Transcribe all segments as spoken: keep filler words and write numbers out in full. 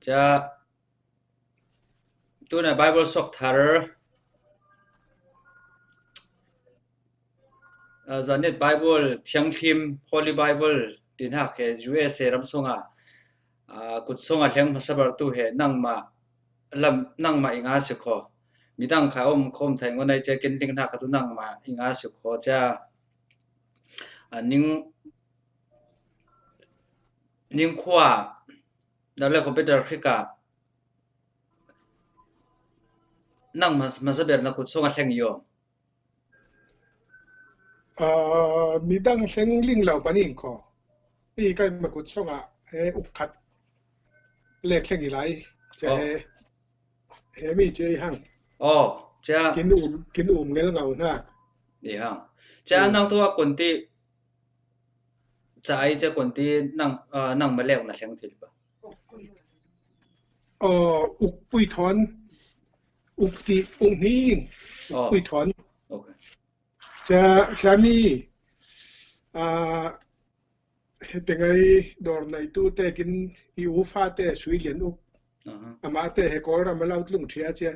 Cia, tuna Bible suak thar, ah, Zanet Bible, Thianghlim, Holy Bible, ti hnak he U S A ram sungah, ah, kut sungah hleng hmasa bertu he nangmah lam, nangmah i nga si kho. Midang kha om khom thei ngun ai cia kin ding hnak kha tu nangmah i nga si kho cia, ah, ning, ning khua, na le computer khika, nang hmasa ber na kut sungah hleng i om. Ah, midang hleng ling lo panin kho. I kai ma kut sungah he uk khat le hleng i lai. Cia he, he mi cia i hang. Oh, cia. Kin um, kin um ngel ngau hna. I hang. Cia nang tu a kun ti, ca ai cia kun ti nang, ah, nang ma lek na hleng thil pa. Oh, uk pui thon, uk ti, uk hning, uk pui thon. Okay. Cia, cia mi, ah, hete ngai dor nai tu te kin i u fa te sui lian uk. Amah te he Kawlram a lo tlung thia cia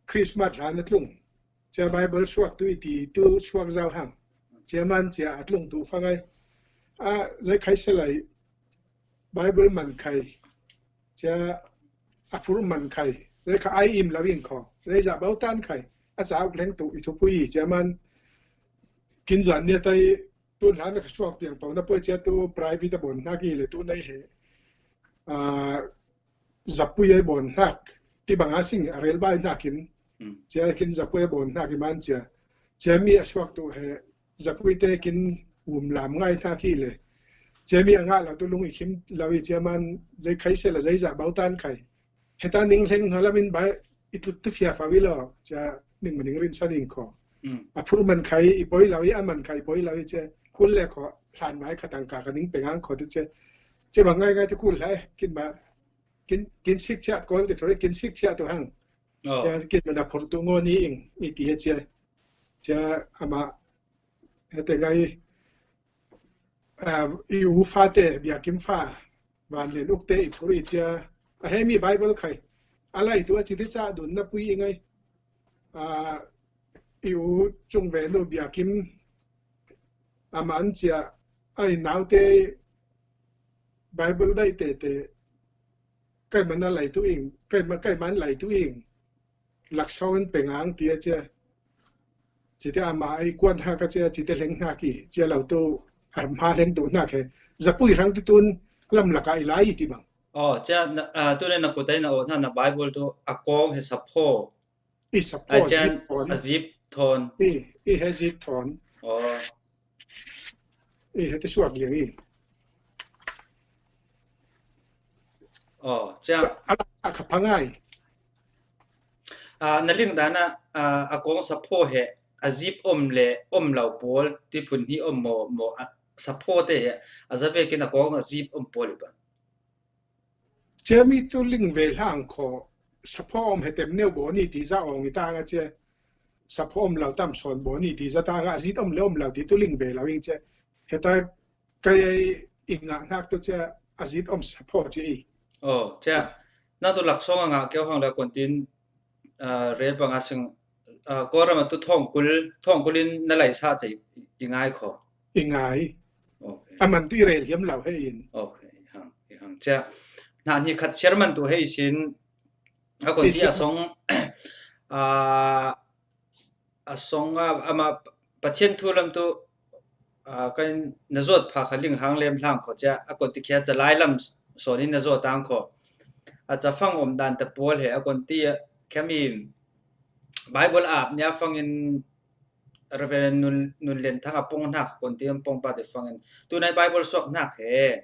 Christmas hlan a tlung. Cia Bible suak tu i ti tu suak zau hang. Cia man cia a tlung tu fa ngai. A, zei khai se lai Bible man khai. Cia a phur man khai. Zei kha ai im lo in kho. Zei za bau tan khai. A ca uk leng tu i thupui cia man kin zan nia tai tun hlan a ka suak piang pau na poi cia tu private a bon hnak i le tu nei he. Ah, zapui ai bon hnak. Ti bang a sing a rel bai hnak in. Cia kin zapui ai bon hnak i man cia. Cia mi a suak tu he zapui te kin um lam ngai hnak i le. Cia mi a ngah lo tu lung i khim lo i cia man zei khai se la zei za bau tan khai. Heta ning hleng hna lamin bai i tut tu fia fa wi lo. Cia ning ma ning rin sa ning kho. A phur man khai i poi lo i a man khai i poi lo i cia kul le kho hlan vai kha tang ka ka ning pe ngang kho tu cia. Cia bang ngai ngai tu kul lai kin ba kin, kin sik cia kol ti thori kin sik cia tu hang. Cia kin na phur tu ngo ni ing i ti he cia. Cia ama hete ngai, ah, i u fa te biakim fa van len uk te i phur i cia. A he mi Bible khai. A lai tu a ci ti ca dun na pui i ngai. Ah, i u cung ve nu biakim a man cia ai nau te Bible dai te te kai man a lai tu ing, kai man, kai man lai tu ing. Laksawng in pe ngang tia cia. Cite ama ai kuan hna ka cia, cite hleng hna ki, cia lo tu, a hma hleng tu hna khe. Zapui hrang tu tun lam laka i lai ti bang. Oh, cia, tu ne na kutai na oh hna na Bible tu a kong he sapho. I sapho, a cia, zip thon. A zip thon. I, i he zip thon. Oh. I he te suak liang i. Oh, cia. A, a, a kha phangai. Ah, na ling dan ah, ah, a kong sapho he, a zip om le, om lo pawl, ti phun hi om maw, maw, a sapho te he, a zavekin a kong a zip om pawl i pan. Cia mi tu ling ve hlang kho, sapho om he tem neu bo ni ti za ong i tang a cia, sapho om lo tam sawn bo ni ti za tang a zit om le om lo ti tu ling ve lo ing cia. Heta kai ai i ngah hnak tu cia a zit om sapho ci i. Oh, cia. Na tu laksawng a ngah keu hang le kon tin, ah, rel pang a sing, ah, Kawlram a tu thawngkul, thawngkul in na lai sa cia i ngai kho. I ngai. Okay. A man tu i rel hiam lo he in. Okay, i hang, i hang. Cia, hna ni khat share man tu he i sin, a kon ti a song, ah, a song a, ama Pathian thu lam tu, ah, kan na zot pha kha ling hang lem hlang kho cia, a kon ti khia ca lai lam sawn in na zot ang kho. A ca fang om dan ta pawl he, a kon ti a, khia mi Bible ap nia fangin Reverend Nun, Nun Len Thang a pong hnak kon ti an pong pa te fangin. Tunai Bible suak hnak he.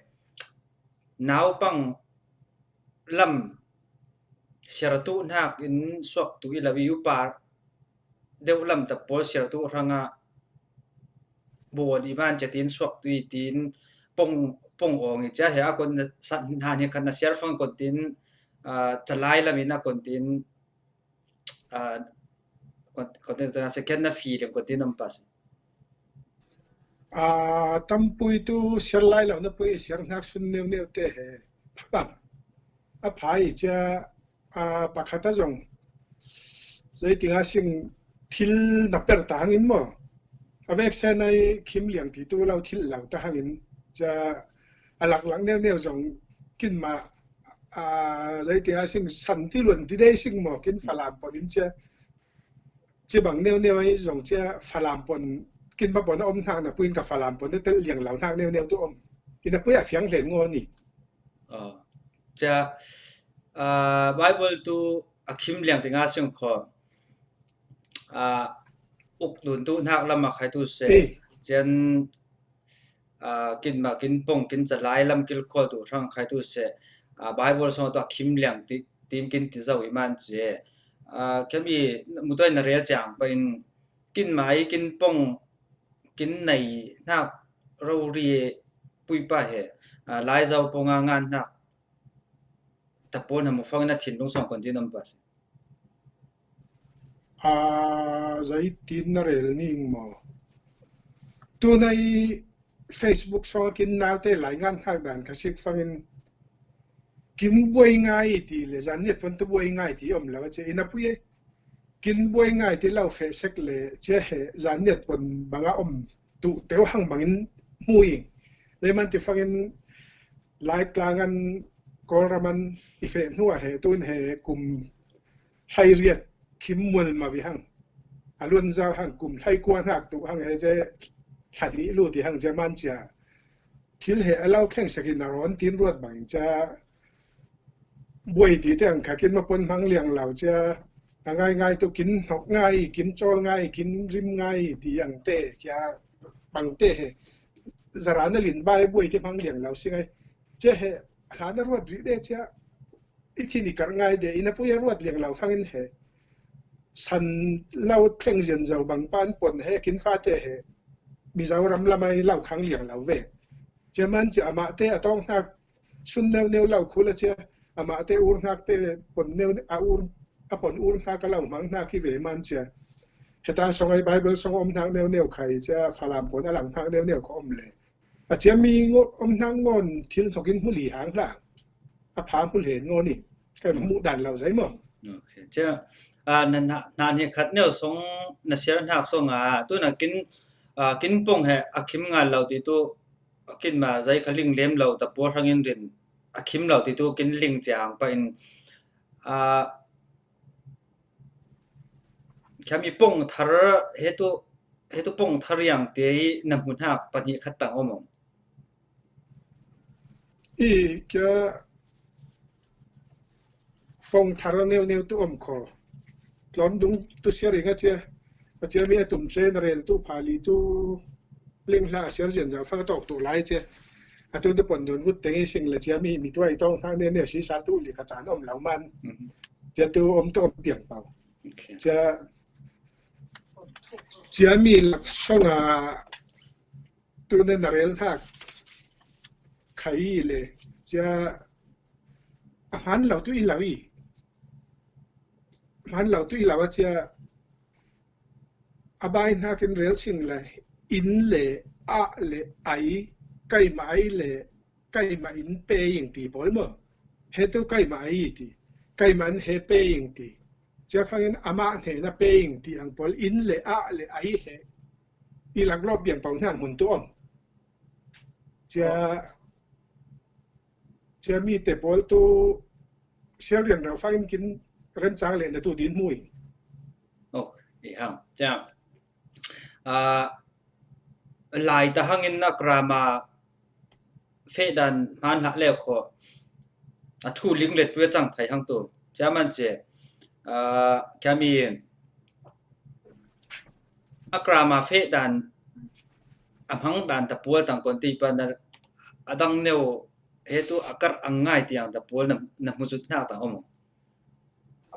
Naupang lam siartu hnak in suak tu i lo i upa deuh lam ta pawl siartu hrang a buan i man cia tin suak tu i tin pong, pong ong i cia he a kon na sat hna ni khat na siar fang kon tin, ah, ca lai lam in a kon tin, ah, kon, kon tin na second na feeling kon tin om pas. Ah, tampui tu siar lai lo na pui siar hnak sun neu neu te he. Bang. a phai cia, a, pakhat a zong. Zei tinga sing thil na per ta hangin maw. A veksen ai khim liang ti tu lo thil lo ta hangin cia a laklak neuneu zong kin ma, a, zei tinga sing san ti luan ti dei sing maw kin Falam pon in cia. Ci bang neuneu ai zong cia Falam pon kin ma pon a om hnak na puin ka Falam pon na tel liang lo hnak neuneu tu om. Ina pui a fiang hlen ngo ni. Aw. Cia, ah, Bible tu a khim liang tinga sing kho. Ah, uk dun tu hnak lam a khai tu se. Ei. Cian, ah, kin ma, kin pong, kin calai lam kil kol tu hrang khai tu se. Ah, Bible song tu a khim liang ti, tin kin ti zau i man ci. Ah, kemi mutuai na rel ciang pa in kin mai, kin pong, kin nei hnak rori puipa he, ah, Lai Zau pong a ngan hnak tapon hamu fang na thinlung song kon din om pa si. Ah, zei tin na rel ning maw. Tu na i Facebook song kin nau te lai ngan hnak dan ka sik fangin kin buai ngai ti le zan niat pon tu buai ngai ti om lo a cia ina pui e. Kin buai ngai ti lo fe sek le cia he zan niat pon banga om tu teu hang bangin hmu ing. Leiman ti fangin lai tlangan Kawlraman i fe hnu a he tun he kum hlai riat khim mual ma vi hang. A luan zau hang kum hlai kua hnak tu hang he cia hlani lu ti hang cia man cia. Thil he a lo thleng sekin a rawn tin ruat bang cia buai ti te ang kha kin ma pon hmang liang lo cia a ngai ngai tu kin hnok ngai, kin cawl ngai, kin rim ngai ti ang te kia bang te he. Zara na lin bai buai ti hmang liang lo si ngai. Cia he hla na ruat rih de cia i thin i kar ngai de ina pui a ruat liang lo fangin he. San lo thleng zian zo bang pan pon he kin fate he. Mizoram lamai lo khang liang lo ve. Cia man cia amah te a tawng hnak sun neu neu lo khul a cia amah te ur hnak te pon neu a ur a pon ur hnak a lo hmang hnak hi ve man cia. Heta song ai Bible song om hnak neu neu khai cia Falam pon a lang hnak neu neu kha om le. A cia mi ngo-, om hnak ngon thil thokin hmu li hang hla. A pha hmu hlen ngo ni. Kai hmu dan lo zai maw. Ok. Cia, ah, na, na, na ni khat neu song na siar hnak song a, tu na kin, ah, kin pong he a khim ngal lo ti tu, a kin ma zai kha ling lem lo ta pua hrangin rin, a khim lo ti tu kin ling ciang pa in, ah, khami pong thar he tu, he tu pong thar yang te i na hmu hnak pahnih khat tang om om. I kia pong thar neu neu tu om kho. Tlawm dung tu siar ing a cia. A cia mi a tum chen rel tu phali tu ling hla siar zian zau fa tawk tu lai cia. A tu tu pon dun vut teng i sing le cia mi, mi tuai tawng hna neu neu si sa tu li ka caan om lo man. Mhm. Cia tu om tu om piang pau. Ok. Cia, cia mi lak song a tu na na rel hnak khai le cia a hman lo tu i lo i. Hman lo tu i lo a cia a bai hnakin rel sing le in le ah le ai, kaima ai le kaima in pe ing ti pawl maw. He tu kaima ai ti. Kaima in he pe ing ti. Cia fangin amah hnena pe ing ti ang pawl in le ah le ai he. I laklawp piang pau hna hmun tu om. Cia, cia mi te pawl tu sial rian rau fangin kin remcang le na tu din hmui. Oh, i hang. Cia. Ah, lai ta hangin a krama feh dan hman hlah leu kho. A thu ling let pui a cang thai hang tu. Cia man cia. Ah, kia mi a krama feh dan a hmang dan ta pual tang kon ti pa na a dang neu he tu a kar ang ngai tiang ta pual na, na hmu zut hna ta om.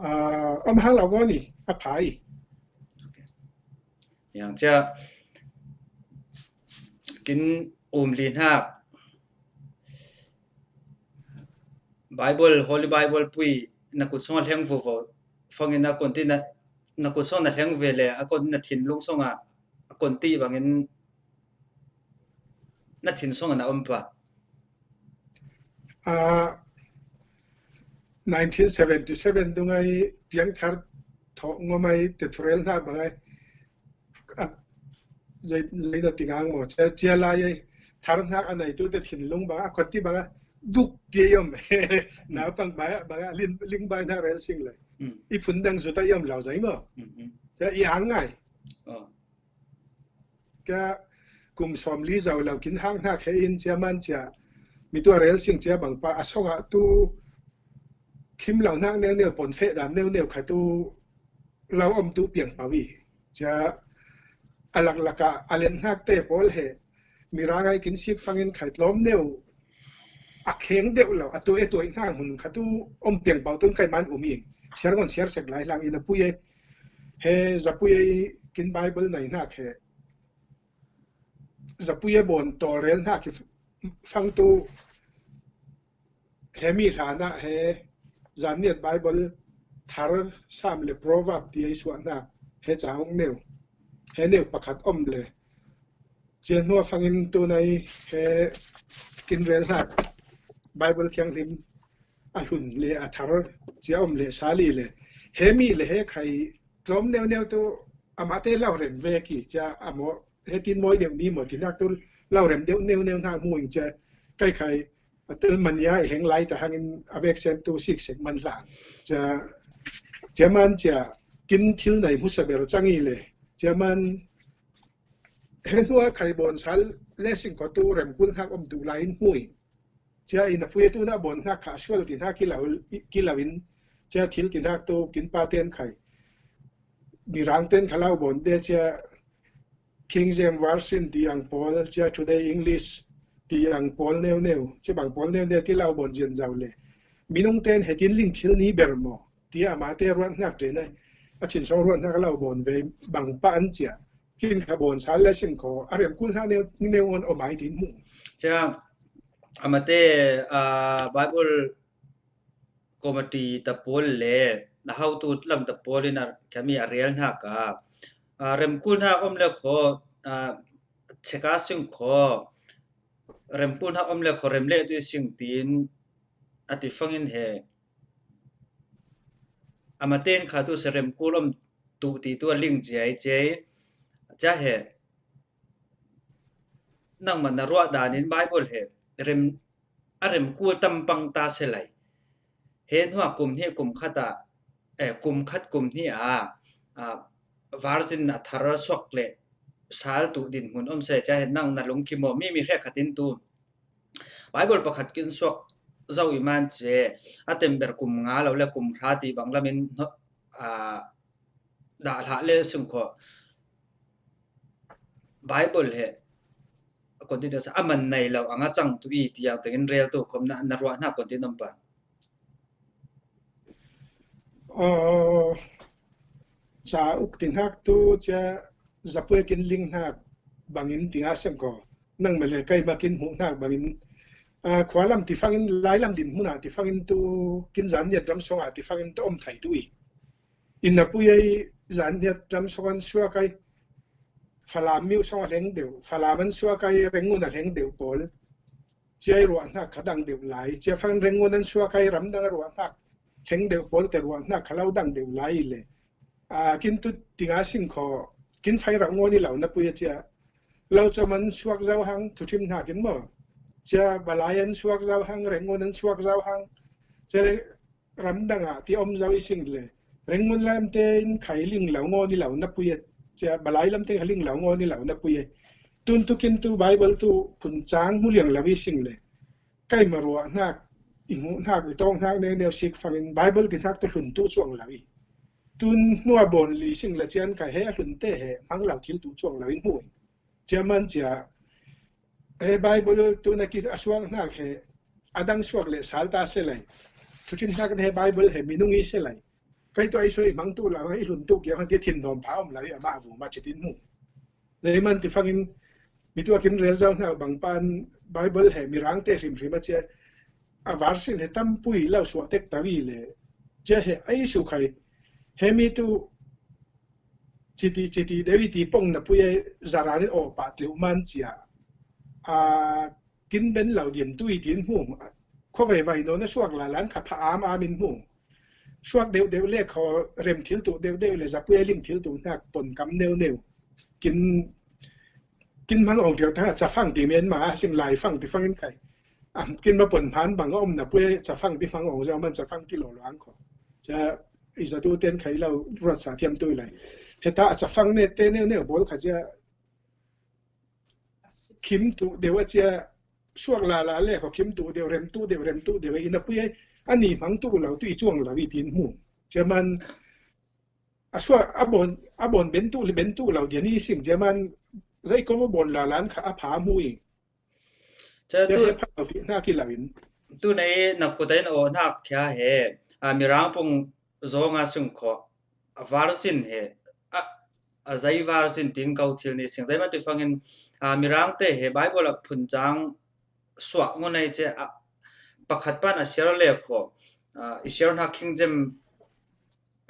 Ah, om hang lo ngo ni, a phai. Yang cia kin um li hnak Bible, Holy Bible pui na kut song a hleng vo vo fangin a kon ti na, na kut song na hleng ve le a kon na thinlung song a, a kon ti bangin na thin song a na om pa. Ah, nineteen seventy-seven dungai piangthar tho ngomai te thurel hna bangai, a, zai, zai na tingang mo, chia, chia lai ai, thar hnak a nai tu te thinlung banga, khoti banga, duk ti yom, na pang banga, banga, ling, ling bai na rel sing lai. Mm. I phun dang zuta yom lau zai mo. Mm-hmm. Chia i ang ngai. Oh. Ka kum sawmli zo lo kin hang hnak he in chia man chia, mi tu a rel sing chia bang pa a song ah tu khim lo hnak neu neu pon feh dan neu neu kha tu lo om tu piang pau i. Chia a lak lak ah a len hnak te pawl he mi ra ngai kin sik fangin khai tlawm neu a kheng deuh lo, a tuai, a tuai hna hun kha tu om piang pau tun kai man um i. Siar ngon siar sek lai hlang in a pui e. He zapui e kin Bible nai hnak he. Zapui e bawn tawlrel hnak i fang tu he mi hlan ah he Zanniat Bible thar sam le Proverb ti ei suah hnak he cauk neu. He neu pakhat om le. Cian hnuah fangin tunai he kin rel hlat Bible thianghlim a hlun le a thar cia om le sali le he mi le he khai tlawm neu neu tu amah te lo rem ve ki cia a maw he tin mawi deuh ni maw tinak tu lo rem deuh neu neu hna hmuing cia kai khai a tel mania i heng lai ta hangin a vek sen tu sik sek man hla cia cia man cia kin thil nei hmusa ber cang i le cia man he hnuah khai bawn sal le sing kho tu remkul hnak om duh lai in hmui. Cia in a pui tu na bawn hnak kha a sual ti hna kilo, kilo in cia thil ti hnak tu kin pa ten khai. Mirang ten kha lau bawn de cia King James Version ti ang pawl, cia Today English ti ang pawl neu neu, cia bang pawl neu neu ti lau bawn zian zau le. Minung ten he tin ling thil ni ber maw, ti amah te ruat hnak te na, a thin sawng ruat hnak lau bawn ve bang pa an cia. Kin kha bawn sal le sin kho a remkul hna neu neu ngon om ai tin hmu. Cia amate, ah, Bible committee ta pawl le na hau tu lam ta pawl in a khami a rel hna ka, ah, remkul hna om le kho, ah, cheka sin kho remkul hna om le kho rem le tu sin tin a ti fangin he amaten kha tu se remkul om tu ti tu a ling ciai ciai. Cia he nangmah na ruah dan in Bible he rem, a remkul tam pang ta se lai. He hnuah kum hnih kum khat ah, eh, kum khat kum hnih ah, ah, version a thar suak le sal tu din hmun om se cia he nang na lungkim aw mi mi hre khat in tu Bible pakhat kin suak zo i man ce a tember kum nga lo le kum hra ti bang lamin hnawt, ah, dah hlah le sung kho Bible he kon tin a man nei lo anga cang tu i tiang tengin rel tu khom na, na ruah hna kon tin om pa. Aw, ca uk ti hnak tu cia zapui kin ling hnak bangin ti nga sem ko. Nang male kai ma kin hmuh hnak bangin, ah, khua lam ti fangin lai lam din hmun ah ti fangin tu kin zan niat ram song ah ti fangin tu om thai tu i. In na pui ei zan niat ram song an suak ai Falam miu song a hleng deuh, Falam an suak ai Rengun a hleng deuh pawl. Cia i ruah hnak kha dang deuh lai. Cia fang Rengun an suak ai ram dang a ruah hnak hleng deuh pawl te ruah hnak kha lo dang deuh lai le. Ah, kin tu tinga sin kho, kin fai rauh ngawn i lo na pui a cia. Lo com an suak zo hang, thuthim hna kin maw. Cia Balai an suak zo hang, Rengun an suak zo hang. Cia ramdang ah ti om zo i sing le. Rengun lam te in khai ling lo ngawn i lo na pui a. Cia Balai lam te kha ling lo ngawn i lo na pui a. Tun tu kin tu Bible tu phun cang hmu liang lo i sing le. Kai ma ruah hnak, i hmuh hnak, i tawng hnak neu neu sik fangin Bible ti hnak tu hlun tu cuang lo i. Tun hnua bawn li sing le cian kai he a hlun te he hmang lo thil tu cuang lo in hmuh. Cia man cia he Bible tu na ki a suak hnak he a dang suak le sal ta se lai. Thuthim hnak he Bible he minung i se lai. Kai tu ai suai hmang tu lo, i hlun tu kia hang ti thin nawm pha om lo i amah vu ma chitin hmuh. Leiman ti fangin mi tuak in rel zau hna bang pan Bible he mirang te hrim hrim a cia a version he tampui lo suah tek tawi le cia he ai su khai he mi tu citi citi dewi ti pong na pui ai zaran in aw pah tleuh man cia a kin ben lo diam tu i tin hmu khawvei vai no na suak lalan kha pha am am in hmu. Suak deuh deuh le khaw rem thil tuh deuh deuh le zapui a ling thil tuh hnak pon kam neu neu. Kin, kin hmang ong tiang thang a cafang ti men ma a sing lai fang ti fangin khai. A kin ma pon hman bang a om na pui cafang ti hmang ong zau man cafang ti lo lo ang khaw. Cia i zatu ten khai lo ruat sa thiam tu lai. Heta a cafang ne te neu neu bol kha cia khim tuh deuh a cia suak lala le khaw khim tuh deuh rem tuh deuh rem tuh deuh i na pui a ni hmang tuh lo tu i cuang lo i tin hmu. Cia man a suak a bon a bon ben tuh le ben tuh lo dia ni sim cia man zai kom a bon lalan kha a pha hmu i. Cia Cia tu he pha lo ti hna ki lo in. Tu nei na kut in aw hnak khia he a Mirang pung zong a sung khaw a virgin he a a zai virgin tin kau thil ni sing zai ma tu fangin a Mirang te he Bible a phun cang suak ngun ai cia a pakhat pan a siar le khaw a i siar hna King James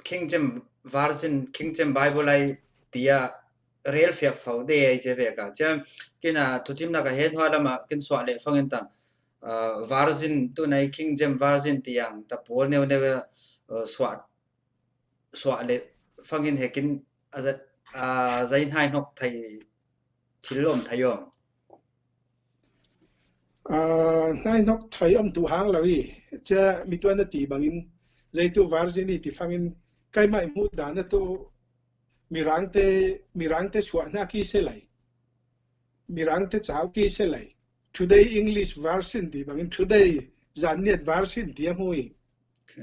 King James Version, King James Bible ai tia rel fiak fau de ai cia vek a. Cia kin a thuthimnak a he hnuai lam ah kin suah leh fangin tang, ah, Version tu nai King James Version tiang ta pawl neu neu, ah, suah, suah leh fangin he kin a za-, a zai hnai hnok thei thil om thei om. Ah, hnai hnok thei om tu hang lo i, cia mi tuan a ti bangin, zeitu Version i ti fangin, keimah i hmuh dan a tu Mirangte, Mirangte suah hna ki se lai. Mirangte cau ki se lai. Today English Version ti bangin, today Zanniat Version ti a hmu i.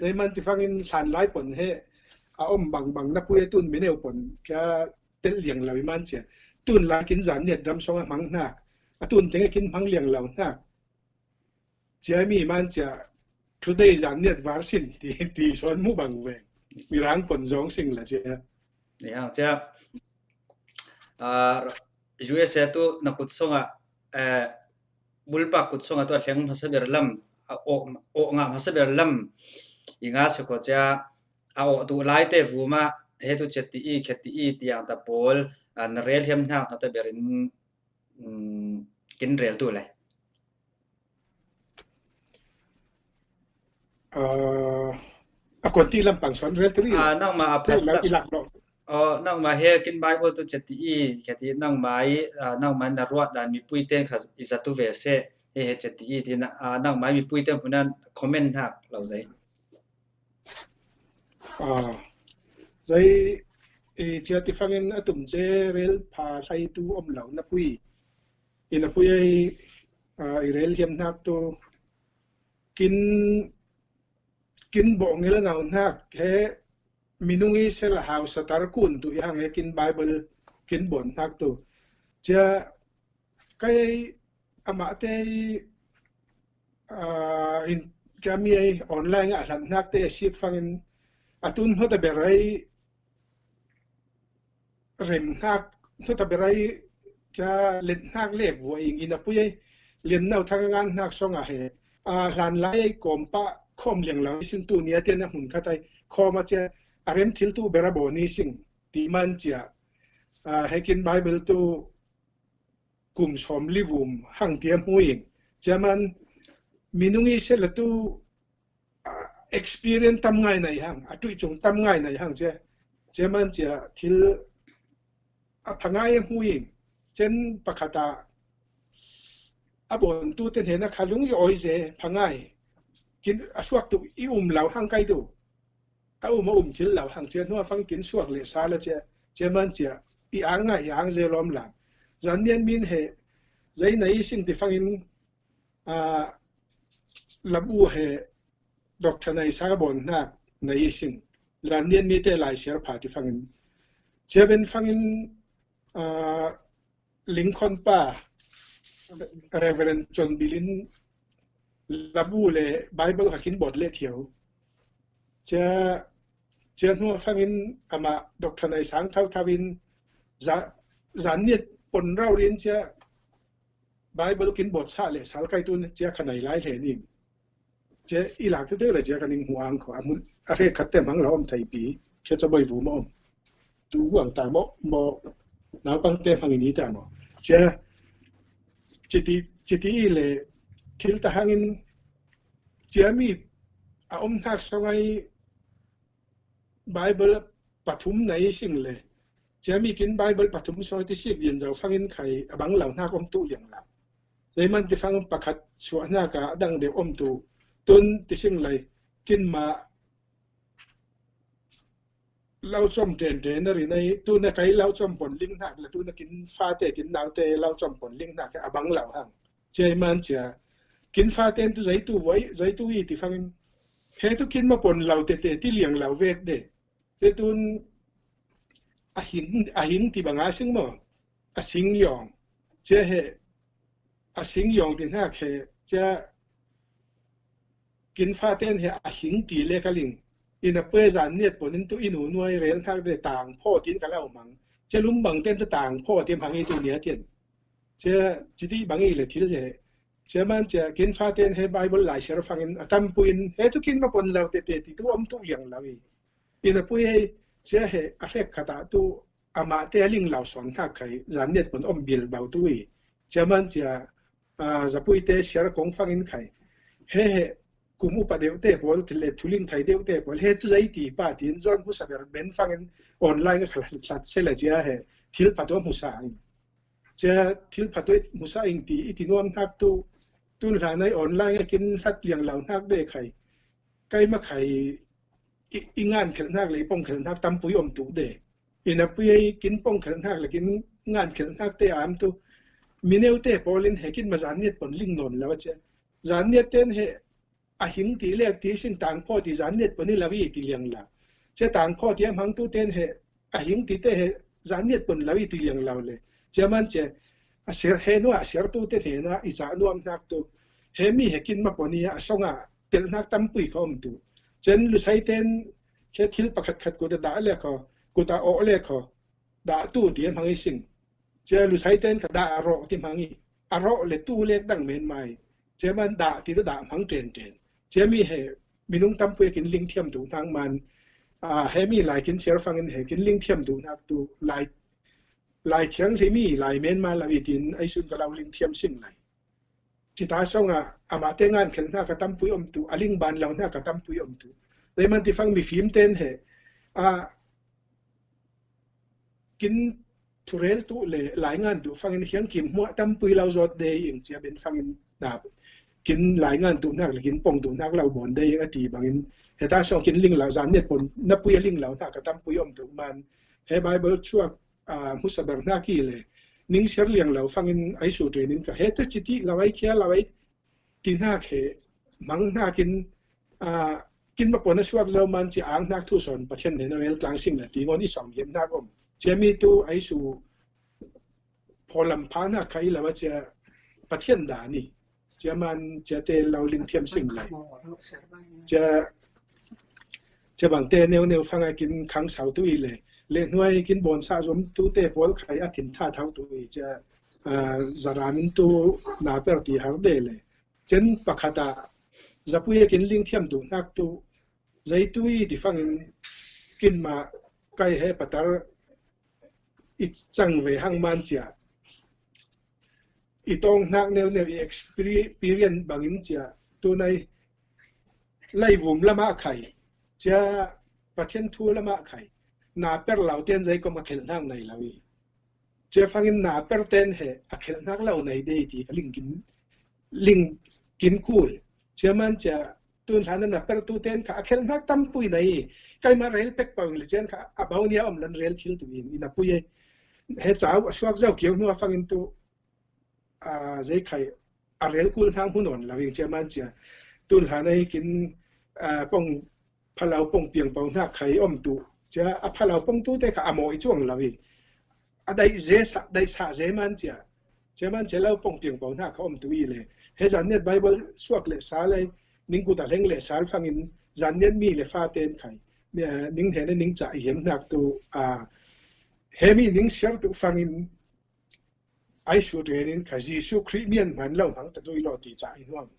Dei man ti fangin hlan lai pon he a om bang bang na pui a tun mineu pon kia tel liang lo i man cia. Tun lai kin Zanniat ram song a hmang hna. A tun teng a kin hmang liang lo hna. Cia mi man cia. Today Zanniat Version ti, ti son mu bang ve. Mirang pon zong sing la cia. Ni hang cia. Ah, U S A tu na kut song a, eh, bulpak kut song a tu a hleng hmasa ber lam, a awh, awh ngah hmasa ber lam i nga si ko cia a awh tu lai te vuma he tu cia ti i, khe ti i tiang ta pawl, ah, na rel hiam hnak na ta berin, mm, kin rel tu lai. Ah, a kon ti lampang son rel tu ri. Ah, nangma a phat lak, i lak lo. Oh, nangma he kin Bible tu cia ti i, cia ti nangma i, ah, nangma na ruat dan mipui ten kha i zatu ve se, he he cia ti i, ti na, ah, nangma mipui ten hunan comment hnak lo zai. Ah, zai i cia ti fangin a tum ce rel pha hlai tu om lo na pui. I na pui ai, ah, i rel hiam hnak tu kin, kin bawh ngel ngau hnak he minung i sel a hau satar kun tu i hang he kin Bible kin bon hnak tu. Cia kai amah te i, ah, in kia mi ai online a hlan hnak te a sik fangin a tun hmata ber ai rem hnak, hnu ta berai kia let hnak le vua ing ina pui ai, lian nau thang ngan hnak song a he. A hlan lai ai kawm pah khawm liang lo i sin tu nia tian a hmun khat ai khawm a cia a rem thil tu bera baw ni sing ti man cia. A, hekin Bible tu kum sawm li vum hang tia hmu in cia man minung i se la tu a, experience tam ngai nai hang, a tuih cung tam ngai nai hang cia. Cia man cia thil a phangai a hmu in, cen pakhat a, a bawn tu te hnena kha lung i awi ze phangai. Kin a suak tu i um lo hang kai tu. A um a um thil lo hang cia hnua fang kin suak le sa la cia, cia man cia i ang ngai i ang ze lawm la. Zan nian min he, zei na i sing ti fangin a, labu he Doctor Nai Sang a bawn hna na i sin. Lan nian mi te lai siar pha ti fangin. Cia ben fangin, a, Lincoln pa Reverend John Bilin labu le Bible kha kin bawt le thiau. Cia, cia hnua fangin ama Doctor Nai Sang thau thau in za, zan niat pon rau rin cia Bible kin bawt sah le sal kai tu cia kha nai lai hle ning. Cia i lak tu te le cia ka ning hmu ang kho. A mun a hre khat te hmang lo om thei pi. Khe ca boi vu mo. Tu vuang ta mo, mo. Nau pang te hmang i ni ta mo. Cia, ci ti, ci ti i le thil ta hangin Cia mi a om hnak sawngai Bible pathum nei sing le, cia mi kin Bible pathum sawngai ti sik din zo fangin khai a bang lo hnak om tu liang lo. Zeiman ti fang pakhat suah hnak a dang deuh om tu tun ti sing lai kin ma lo com ṭen ṭen a ri nei, tu na kai lo com pon ling hnak le tu na kin fate kin naute lo com pon ling hnak a bang lo hang. Cia i man cia kin fate tu zeitu voi zeitu i ti fangin he tu kin ma pon lo tete ti liang lo vek de. Cia tun a hing a hing ti banga sing maw, a sing yawng. Cia he a sing yawng ti hnak he cia kin faten he a hing ti le ka ling. Ina pue zan niat ponin tu inu nuai rel hnak de tang phaw tin ka lo mang. Cia lum bang ten tu tang phaw ti mang i tu nia tian. Cia citi bang i le thil he. Cia man cia kin faten he Bible lai siar fangin a tampuin he tu kin ma pon lo tete ti tu om tu liang lo i. Ina pui he cia he a hrek khat ah tu amah te a ling lo sawn hnak khai zan niat pon om bil bau tu i. Cia man cia a, zapuite siar kong fangin khai. He he kum upa deuhte pawl ti le thuling thai deuhte pawl he tu zai ti pa tin zawn husa ber ben fangin online a khal hlat se le cia he thil pha tu hmusa in. Cia thil pha tu hmusa in ti i ti nuam hnak tu tun hla nai online a kin hlat liang lo hnak de khai. Kai ma khai i, i ngan khelh hnak le i pong khelh hnak tampui om tu de. Ina pui ei kin pong khelh hnak le kin ngan khelh hnak te am tu. Mineu te pawl in he kin ma zan niat pon ling nawn lo a cia. Zan niat ten he a hing ti lek ti sin tang phaw ti zan niat pon i lo i ti liang lo. Cia tang phaw ti a mang tu ten he a hing ti te he zan niat pon lo i ti liang lo le. Cia man cia a ser he nuah a ser tu te he na i ca nuam hnak tu. He mi he kin ma pon i a song a tel hnak tampui kha om tu. Cia lusai ten he thil pakhat khat kut a dah le kho, kut a awh le kho, dah tu ti a hmang i sing. Cia lusai ten kha dah a rawh ti hmang i. A rawh le tu lek dang men mai. Cia man dah ti tu dah hmang ṭen ṭen. Cia mi he minung tampui kin ling thiam tu hnak man. A, he mi lai kin siar fangin he kin ling thiam tu hnak tu lai, lai thiang hli mi lai men ma lo i tin ai sun ka lo ling thiam sing lai. Cita song a amah te ngan khelh hnak a tampui om tu, a ling ban lo hnak a tampui om tu. Leiman ti fang mifim ten he a kin thurel tu le lai ngan tu fangin hiang kim hmuah tampui lo zawt de ing cia ben fangin na kin lai ngan tu hnak le kin pong tu hnak lo bawn de ing a ti bangin heta song kin ling lo zan niat pon na pui a ling lo hnak a tampui om tu man he Bible chuak a, hmusa ber hnak i le ning siar liang lo fangin ai su ṭuin in ka he tu citi lo ai khia lo ai ti hnak he hmang hnakin a, kin ma pon a suak zo man ci ang hnak thu sawn Pathian nen a rel tlang sing le ti ngon i sawm hiam hnak om. Cia mi tu ai su phaw lam pha hnak kha i lo a cia Pathian dan i cia man cia te lo ling thiam sing lai. Cia cia bang te neu neu fanga kin khang sau tu i le le hnuai kin bawn sa zom tu te pawl khai a thin tha thau tu i cia a, zaran in tu na per ti har de le. Cen pakhat a zapui a kin ling thiam tu hnak tu zai tu i ti fangin kin ma kai he patar i cang ve hang man cia i tawng hnak neu neu i experience bangin cia tunai lai vum lamah khai cia Pathian thu lamah khai na per lo ten zai kom a khelh hnak nei lo i cia fangin na per ten he a khelh hnak lo nei de ti ka ling kin ling kin kul cia man cia tun hlan na per tu ten kha a khelh hnak tampui nei kai ma rel pek pawng le cian kha a bau nia om lan rel thil tu in ina pui e he cau a suak zau kiau hnu a fangin tu a, zei khai a rel kul hna hmu nawn lo in cia man cia tun hlan ei kin a, pong phalau pong piang pau hna khai om tu cia a phalau pong tu te kha a mawi cuang lo i a daih ze sa daih sa ze man cia cia man cia lo pong piang pau hna kha om tu i le he zan net Bible suak le sa lei ning kut a hleng le sal fangin zan net mi le fa ten khai ning hne ning ca i hiam hnak tu a he mi ning siar tu fangin ai su ṭenin kha Jesuh Khrih mian hman lo hmang ta dui lo ti ca i nuam.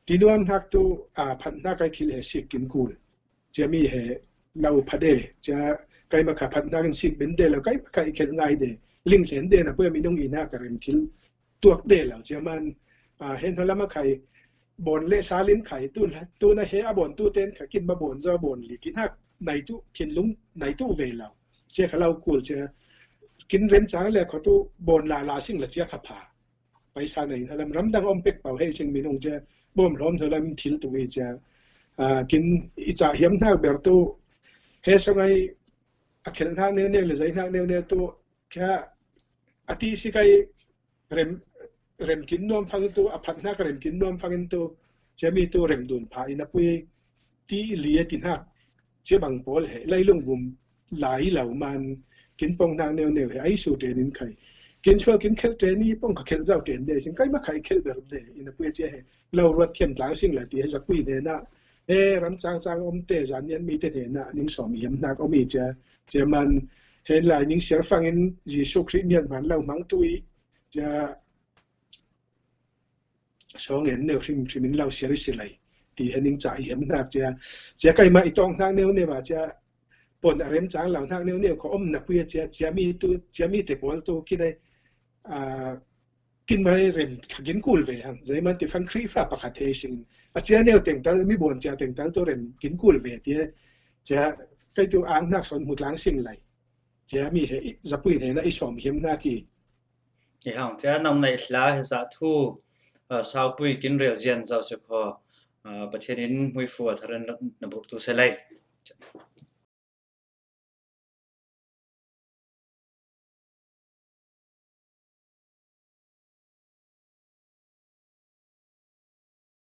Ti nuam hnak tu a phat hnak ai thil he sik kin kul. Cia mi he lo phat e, cia kai ma kha phat hnak in sik ben de lo kai ma kha i khelh ngai de. Ling hlen de na pui a minung i hnak a rem thil tuak de lo cia man a he hna lam a khai bawn le salin khai tu, tuna he a bawn tu ten kha kin ma bawn zo bawn li kin hak nai tu, thinlung nai tu ve lo. Cia kha lo kul cia kin remchang le kho tu bawn la la sing la cia kha pha. Paisa nei halam ramdang om pek pau hei sing minung cia bom hlom tho lam thil tu i cia, a, kin i ca hiam hnak ber tu he sangai a khel hnak neu neu le zai hnak neu neu tu kha a ti si kai rem, rem kin nuam fangin tu, a phat hnak rem kin nuam fangin tu, cia mi tu rem dun pha in a pui ti li a ti hnak cia bang pawl he lai lung vum lai lo man kin pong hnak neu neu he ai su ten in khai. Kin sual kin khel ten i pong kha khel zau ten de sin kai ma khai khel ber de in a pui cia he lo ruat thiam tlang sing la ti he za pui ne na he ram chang chang om te zan nian mi te ne na ning som hiam hnak om i cia, cia man he lai ning siar fangin Jesu Khrih mian man lo mang tu i cia sawng en neu hrim hrim in lo siar i si lai ti he ning ca i hiam hnak cia, cia kai ma i tawng hnak neu neu a cia pon a rem chang lo hnak neu neu kho om na pui a cia, cia mi tu, cia mi te pawl tu ki dai, a, kin mai rem kha gin kul ve hang. Zai man ti fang Khrih fa pakhat he sing a cia neu teng tal mi bawn cia teng tal tu rem gin kul ve ti he cia kai tu ang hnak son mu tlang sing lai. Cia mi he i, za pui ne na i som hiam hnak i. I hang cia nang nei hla he za thu, a, sau pui kin rel zian zau se kho, a, Pathian in hmui fu a tharan na bur tu se lai.